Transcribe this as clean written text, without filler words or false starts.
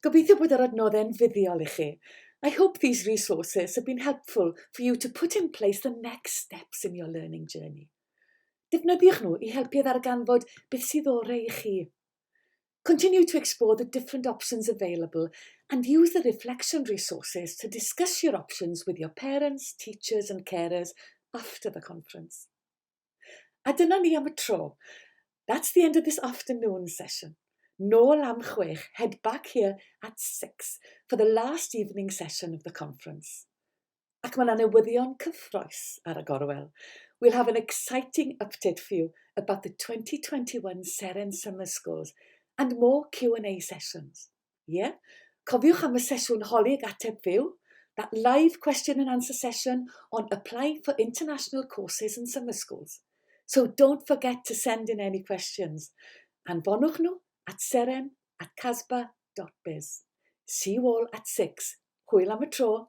Gobeithio bod yr adnoddau'n fuddiol I chi. I hope these resources have been helpful for you to put in place the next steps in your learning journey. Defnyddiwch nhw I helpu ddarganfod beth sydd orau I chi. Continue to explore the different options available and use the reflection resources to discuss your options with your parents, teachers and carers after the conference. A dyna ni am y tro. That's the end of this afternoon session. Nôl am 6, head back here at 6 for the last evening session of the conference. Ac mae 'na newyddion cyffrous ar y gorwel. We'll have an exciting update for you about the 2021 Seren Summer Schools and more Q&A sessions. Yeah? Cofiwch am y sesiwn holi ag ateb fyw, that live question and answer session on applying for international courses in summer schools. So don't forget to send in any questions. Anfonwch nhw at seren@casba.biz. See you all at 6. Hwyl am y tro.